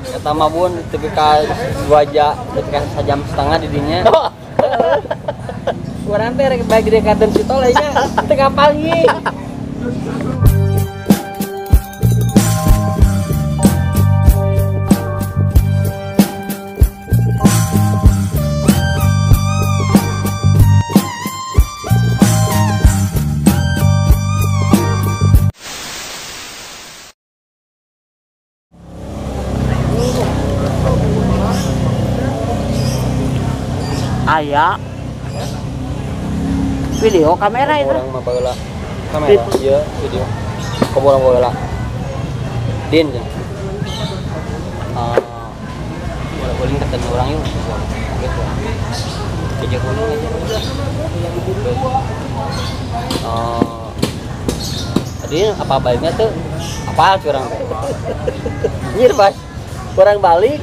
Eta mah bun tepi ka 2 jam, tepi ka 1,5 jam di dinya. Urang teh rek bae dekatin si tol nya teu kapalgi. Aya video kamera itu. Orang mah baheula kamera ieu video. Komo urang baheula. Din cenah. Bola bowling ketemu orang yuk gitu. Kerja kuning aja. Tadi apa baiknya tuh? Apa curang teh? Nyir pas orang balik.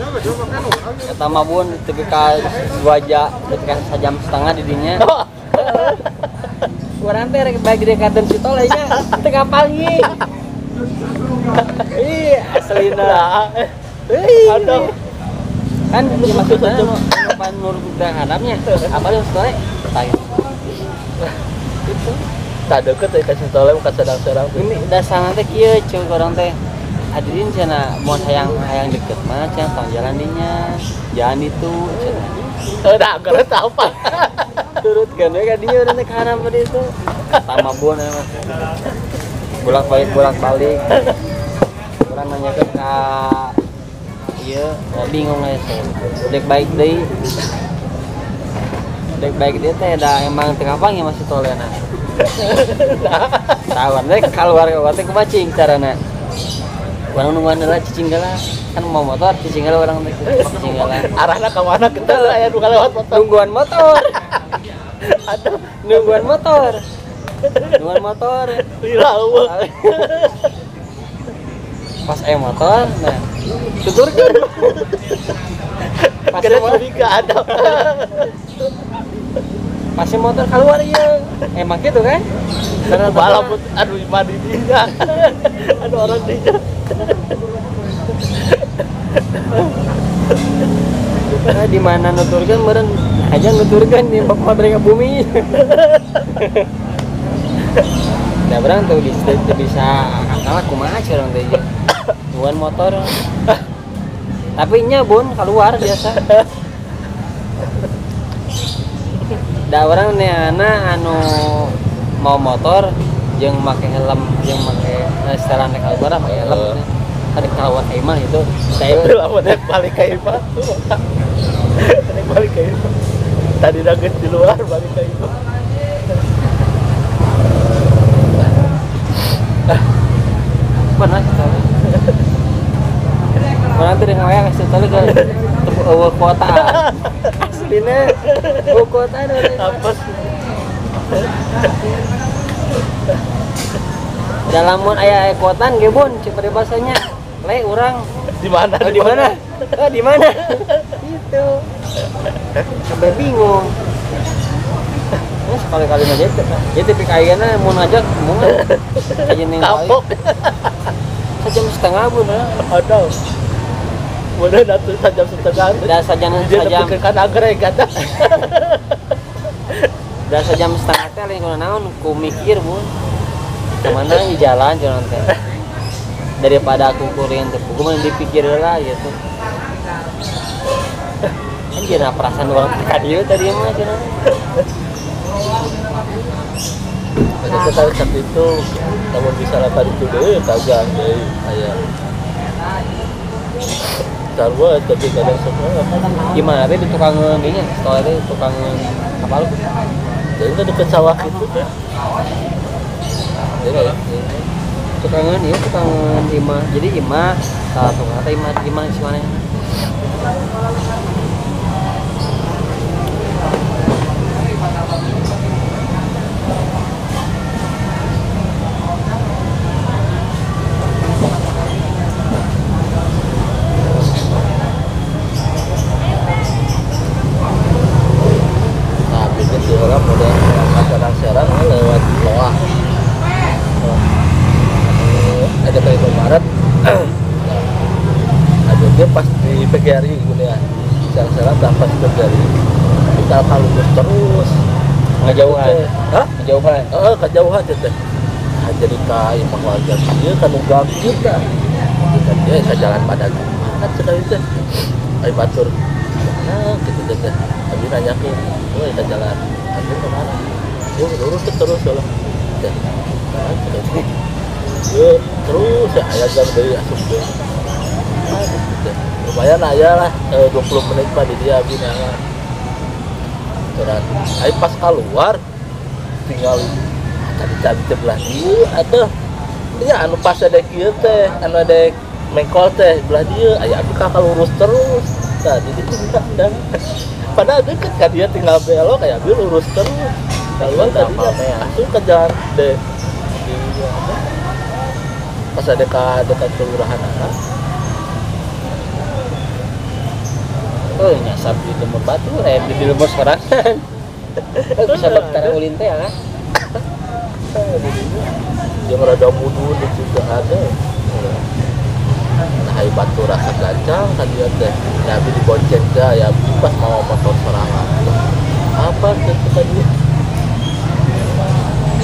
Eta mah bun tepi ka 2 jam, tepi ka 1,5 jam di dinya. Urang teh rek bae dekatin si tol nya teu kapalgi. Ih, aslina. Aduh. Kan maksudnya nu pan nur hadapnya. Apa lu sore? Tanya. Itu. Tak deket teh ka si tol ka sedang-sedang. Ini dasarna teh kieu ceuk urang teh. Adilin cenah mun hayang deket mah cenah tong jalan dinya. Jalan itu cenah. Udah geus apa? Turutkeun we ka dinya urang teh ka harap itu. Tama bun emang. Bolak-balik. Urang nanyakeun ka ieu bingung we teh. Dek baik deui. Dek baik deui teh da emang teu kapang ya masih tolena. Tawar teh keluar teh kumaha cing carana. Urang nungguan heula cicing heula kan mau motor cicing heula urang teh cicing heula. Arahna ka mana kita aya nu lewat motor. Nungguan motor. Aduh, nungguan motor. Nungguan motor. Lila eueuh. Pas aya motor nah tuturkeun. Pas curiga ada. Pas motor keluar ieu. Emang gitu kan? Balap aduh imah di dinya. Aduh orang dinya. Nah, di mana nuturkeun meureun aja nuturkeun di bapak mereka bumi. Da urang teu bisa akal kumaha urang teh ieu. Nungguan motor. Tapi nya bun keluar biasa. Da urang neana anu mau motor jeung make helm jeung make setelan rek keluar make helm. Kan keluar ka imah itu. Saya lamun rek balik ka imah. Rek balik ka imah. Tadi geus di luar balik ka imah. Pernah kita. Urang teh ngawaya ka situ ke eueuh kuota. Aslina eueuh kuota apes. Dalam mun aya kuotan ge bun cek paribasanya. Le urang di mana? Oh, di mana? Oh, di mana? Gitu. Sampai bingung. Ini sekali-kali aja ya tapi kayaknya mau ngajak mau kapok. 1,5 jam bun. Aduh. Udah atuh 1,5 jam. Da sajam sajam. Kan agregat. Da 1,5 jam teh lain kunaon naon ku mikir bun. Kemana di jalan jalan teh. Daripada aku kuring teh kumaha dipikir heula gitu. Anjir nah perasaan urang teh ka dieu tadi mah cenah. Ada tahu saat itu namun bisa lapar itu deui tagang deui aya. Sarua tapi kadang semua. Gimana teh di tukangeun dinya? Sekolah teh tukangeun apa lu? Jadi kan deket sawah gitu teh. Jadi tukangeun ieu tukangeun imah. Jadi imah salah tukang teh imah imah si mana? Nah, bikin si orang udah serang-serang lewat bawah. Ada kayak Indomaret. Nah, ada Dia pas di PGRI gini ya. Sela-sela pas di PGRI. Kita lurus terus. Ngejauhan. Hah? Ngejauhan. Heeh, kejauhan teh. Nah, jadi ka imah warga ieu kan nu gang kita. Kita dia ka jalan badag banget sekali teh. Ai batur. Nah, gitu teh. Abi nanyakeun, "Euy, ka jalan anjir ke mana?" Yo lurus terus lah. Teh. Yo terus ya aya gang deui asup deui. Nah, gitu teh. Lumayan aya lah 20 menit mah di dia abi neangan. Aturan. Ai pas keluar tinggal tadi cabi sebelah dieu atuh. Iya anu pas ada kieu teh, anu ada mengkol teh belah dieu, aya abi ka lurus terus. Tah di dieu tinggal. Padahal deket ka dia tinggal belok aya abi lurus terus. Keluar tadi asup ke jalan deh. Di apa? Pas ada ka dekat kelurahan anak. Oh, nyasap di lembur batu, di lembur sorangan. Bisa bakar ulin teh ya. Yang rada mudur juga ada. Nah, hai batu rasa gancang kan dia teh. Ya abi dibonceng teh ya pas mau motor sorangan. Apa gitu tadi?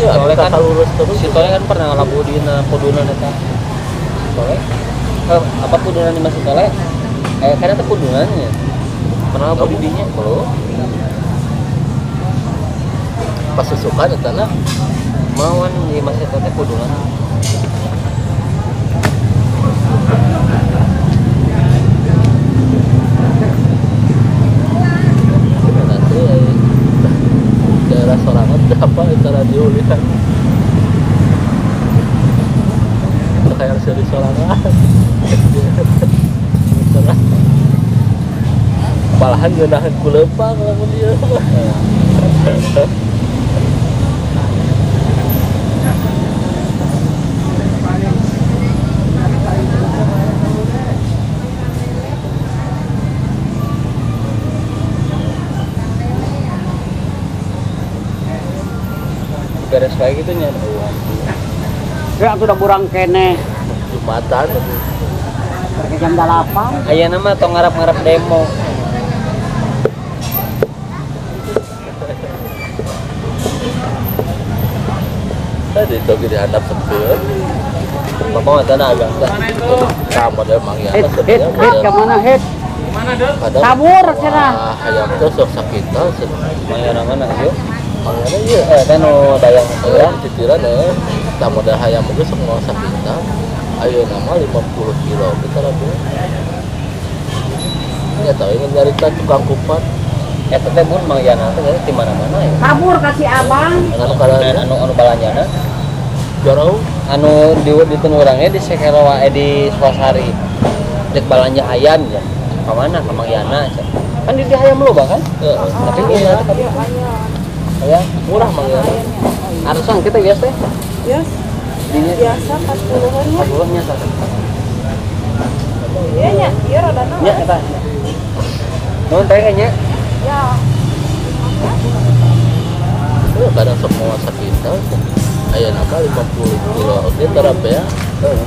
Ya, abi kan lurus terus. Si Tole kan pernah ngalabu di pudunan eta. Si Tole. Apa pudunan di Mas Tole? Karena itu pudunannya. Pernah ngalabu di dinya? Belum. Pas susukan eta na mauan di Mas Tole teh pudunan. Nanti daerah sorangan apa itu radio lihat. Kayak harus di sorangan. Malahan ngeunaheun ku leumpang lamun ieu mah. Beres wae gitu nya. Ya atuh da burang keneh. Jumatan ke jam 8. Ayeuna mah tong ngarap-ngarap demo. Tadi itu di handap sepi. Bapak mah tanah agak. Nah, model mang ya. Hit, hit, hit ke mana hit? Kabur cenah. Hayam teh sok sakitan cenah. Mang yana mana yuk? Mang yana ieu teh nu dayang ya titiran tah model hayam geus sok mau sakitan. Ayeuna mah 50 kilo kita rabu. Ya tahu ingin nyarita tukang kupat. Eta teh mun Mang Yana teh di mana-mana ya. Kabur ka si abang. Anu anu anu balanjana. Jauh anu di urangnya di Sekerawa di Suasari. Dek balanja ayam ya. Ka mana ka Mang Yana. Kan di ayam loba kan? Heeh. Tapi murah tapi ayam murah Mang Yana. Arusan kita biasa teh. Yes. Biasa 40-an ya. 40 nya satu. Iya nya, ieu rodana. Nya eta. Nuhun teh nya. Ya. Kadang semua sakitan aya nama 50 kilo oge tara bea. Heeh.